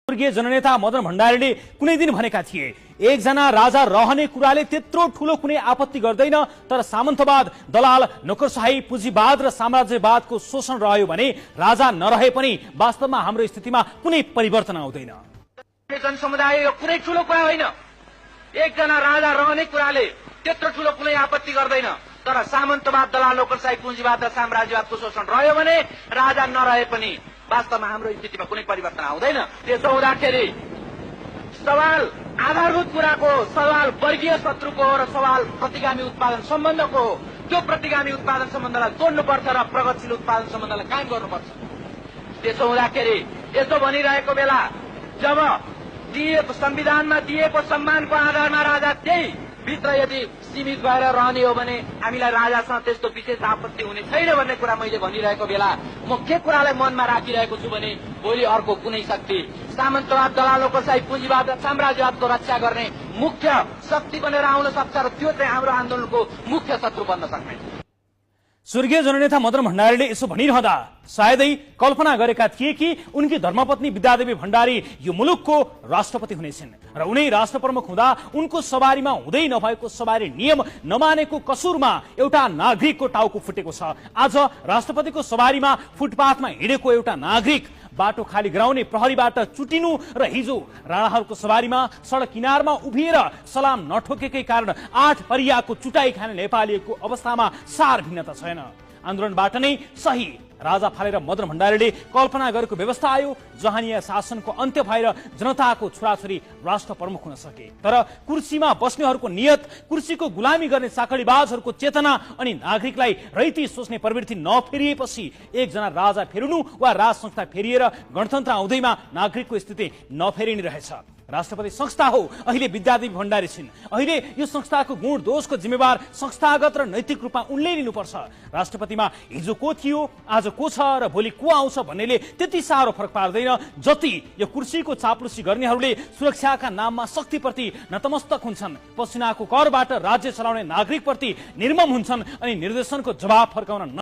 स्वर्गीय जननेता मदन भण्डारीले कुनै दिन भनेका थिए, एकजना राजा रहने कुराले त्यत्रो ठूलो कुनै आपत्ति गर्दैन, तर सामन्तवाद, दलाल, नोकरशाही, पुँजीवाद र साम्राज्यवादको शोषण रह्यो भने राजा नरहे पनि वास्तवमा हाम्रो स्थितिमा कुनै परिवर्तन आउँदैन। जनसमुदाय यो कुनै ठूलो कुरा होइन। एकजना राजा रहने कुराले त्यत्रो ठूलो कुनै आपत्ति गर्दैन, तर सामन्तवाद, दलाल, नोकरशाही, पुँजीवाद र साम्राज्यवादको शोषण रह्यो भने राजा नरहे पनि वास्तवमा हाम्रो स्थितिमा कुनै परिवर्तन आउँदैन। त्यसो हुँदाखेरि सवाल आधारभूत कुराको, सवाल वर्गीय शत्रुको र सवाल प्रतिगामी उत्पादन सम्बन्धको हो। त्यो प्रतिगामी उत्पादन सम्बन्धलाई तोड्नुपर्छ र प्रगतिशील उत्पादन सम्बन्धलाई कायम गर्नुपर्छ। त्यसो हुँदाखेरि यसो भनिरहेको बेला जब दिएको संविधानमा दिएको सम्मानको आधारमा राजा त्यही भित्र यदि सीमित भएर रहने हो भने हामीलाई राजासँग त्यस्तो विशेष आपत्ति हुने छैन भन्ने कुरा मैले भनिरहेको बेला म के कुरालाई मनमा राखिरहेको छु भने भोलि अर्को कुनै शक्ति सामन्तवाद, दलाल, नोकरशाही, पुँजीवाद र साम्राज्यवादको रक्षा गर्ने मुख्य शक्ति बनेर आउन सक्छ र त्यो चाहिँ हाम्रो आन्दोलनको मुख्य शत्रु बन्न सक्ने। स्वर्गीय जननेता मदन भण्डारीले यसो भनिरहँदा सायदै कल्पना गरेका थिए कि उनकी धर्मपत्नी विद्यादेवी भण्डारी यो मुलुकको राष्ट्रपति हुनेछन् र उनै राष्ट्रप्रमुख हुँदा उनको सवारीमा हुँदै नभएको सवारी नियम नमानेको कसुरमा एउटा नागरिकको टाउको फुटेको छ। आज राष्ट्रपतिको सवारीमा फुटपाथमा हिँडेको एउटा नागरिक बाटो खाली गराउने प्रहरीबाट चुटिनु र हिजो राणाहरूको सवारीमा सडक किनारमा उभिएर सलाम नठोकेकै कारण 8 परियाको चुटाई खाने नेपालीको अवस्थामा सार भिन्नता छैन। आन्दोलनबाट नै सही राजा फालेर मदन भण्डारीले कल्पना गरेको व्यवस्था आयो, जहानिया शासनको अन्त्य भएर जनताको छोराछोरी राष्ट्र प्रमुख हुन सके। तर कुर्सीमा बस्नेहरूको नियत, कुर्सीको गुलामी गर्ने चाकरीबाजहरूको चेतना अनि नागरिकलाई रैती सोच्ने प्रवृत्ति नफेरिएपछि एकजना राजा फेरिनु वा राज संस्था फेरिएर गणतन्त्र आउँदैमा नागरिकको स्थिति नफेरिने रहेछ। राष्ट्रपति संस्था हो, अहिले विद्यादेवी भण्डारी छिन्। अहिले यो संस्थाको गुण दोषको जिम्मेवार संस्थागत र नैतिक रूपमा उनले लिनुपर्छ। राष्ट्रपतिमा हिजो को थियो, आज को छ र भोलि को आउँछ भन्नेले त्यति साह्रो फरक पार्दैन जति यो कुर्सीको चाप्लुसी गर्नेहरूले सुरक्षाका नाममा शक्तिप्रति नतमस्तक हुन्छन्, पसिनाको करबाट राज्य चलाउने नागरिकप्रति निर्मम हुन्छन् अनि निर्देशनको जवाब फर्काउन